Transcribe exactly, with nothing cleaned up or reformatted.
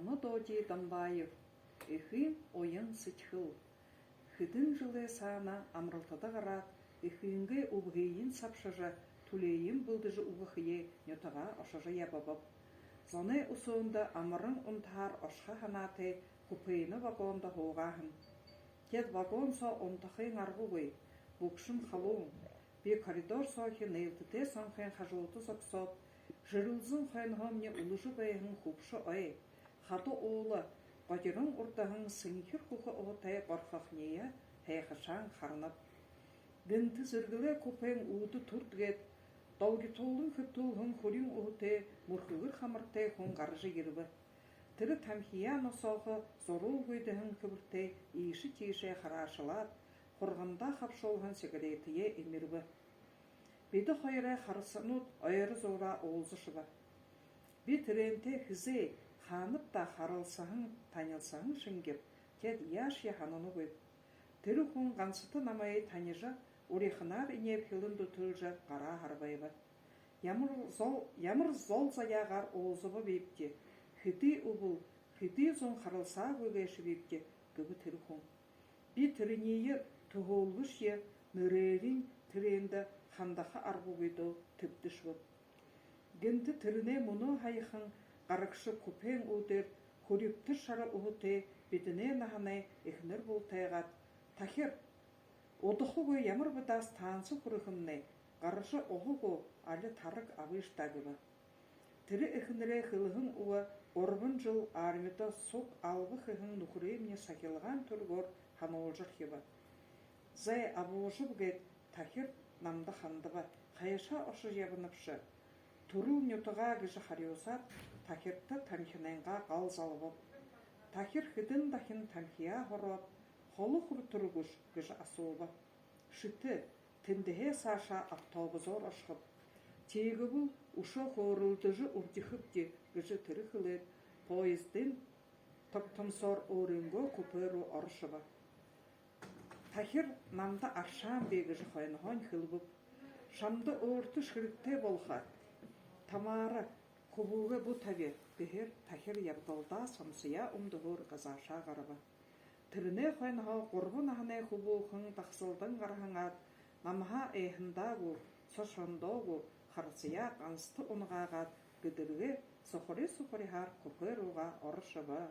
Намдоди Дамбаев. Эхын уян сэдьхэл. Хэдэн жэлэй саана амаралтада гараад, эхынгээ үбһыень сабшажа, түлеыень бэлдэжэ үгэхэеэ нютагаа ошожо ябабаб. Зоной үсөөндэ амаран унтаһаар ошохо һанаатай купейнэ вагондо һуугаа һэм. Теэд вагон соо унтахын аргагүй, бүгшэн халуун. Би коридор соохи нээлтэтэй сонхын хажууда зогсоод, жэрэлзэн хойноһоомни үлэжэ байһан хүбшэ ой, хада уула, годирон урдаһан сэнхир хүхэ уһатай горхохониие һайхашаан харанаб. Гэнтэ зэргэлээ купейн үүдэ түрд гээд, долгитуулан хэбтүүлһэн хүрин уһатай, мүрхэгэр хамартай хүн гаража ерэбэ. Тэрэ тамхияа носоохо зуруулгүйдэһэн хэбэртэй иишэ тиишээ хараашалаад, хургандаа хабшуулһан сигаретые эмирбэ. Бидэ хоёрой харасанууд ойро зуураа уулзашаба. Би тэрээнтэй хэзээ, хаанаб даа харалсаһан, танилсаһан шэнгиб, теэд яашье һананагүйб. Тэрэ хүн гансата намайе танижа, уриханаар энеэбхилэн дүтэлжэ гараа һарбайба. Ямар зол, ямар зол заяагаар уулзабабибди, хэды үбэл, хэды зун харалсаагүй гээшэбибди, гэбэ тэрэ хүн. Би тэрэниие түһөөлгэшье, нэрээрынь тэрээндэ хандаха аргагүйдөө тэбдэшэбэб. Гэнтэ тэрэнэй мүнөө һаяхан гарагша купейн үүдээр хүрибтэр шара уһатай бидэнэй наһанай эхэнэр бултайгаад: «Тахир, удахагүй ямар бэ даа станци хүрэхэмнай, гаража уһа гү, али тараг абыш даа», — гэбэ. Тэрэ эхэнэрэй хэлэһэн үгэ гурбан жэл армида суг алба хэһэн нүхэрыемни сахилгаан түргөөр һануулжархиба. «Зай, абуужаб», — гээд, Тахир намда хандаба. «Хайшаа ошожо ябанабши?» «Түрэл нютагаа», — гэжэ харюусаад, Тахирта тамхинайнгаа гал залабаб. Тахир хэдэн дахин тамхияа һороод: «Холо хүрэтэр гүш?» — гэжэ асууба. «Шэтэ, тэндэһээ саашаа автобусаар ошохоб. Тиигэбэл үшөө хөөрэлдэжэ үрдихэбди», — гэжэ тэрэ хэлээд, поездын тогтомсоор өөрынгөө купе руу орошобо. Тахир намда аршаан бии гэжэ хойноһоонь хэлэбэб. «Шамда өөртэш хэрэгтэй болохо. Тамара, хүбүүгээ бү таби», — гэһээр Тахир ябадалдаа самсаяа үмдэһөөр газаашаа гараба. Тэрэнэй хойноһоо гурбан наһанай хүбүүхэн дагсалдан гараһан аад, намһаа айһандаа гү, сошондоо гү, харасаяа гансата унагаагаад, гэдэргээ сухари сухариһаар купе руугаа орошобо.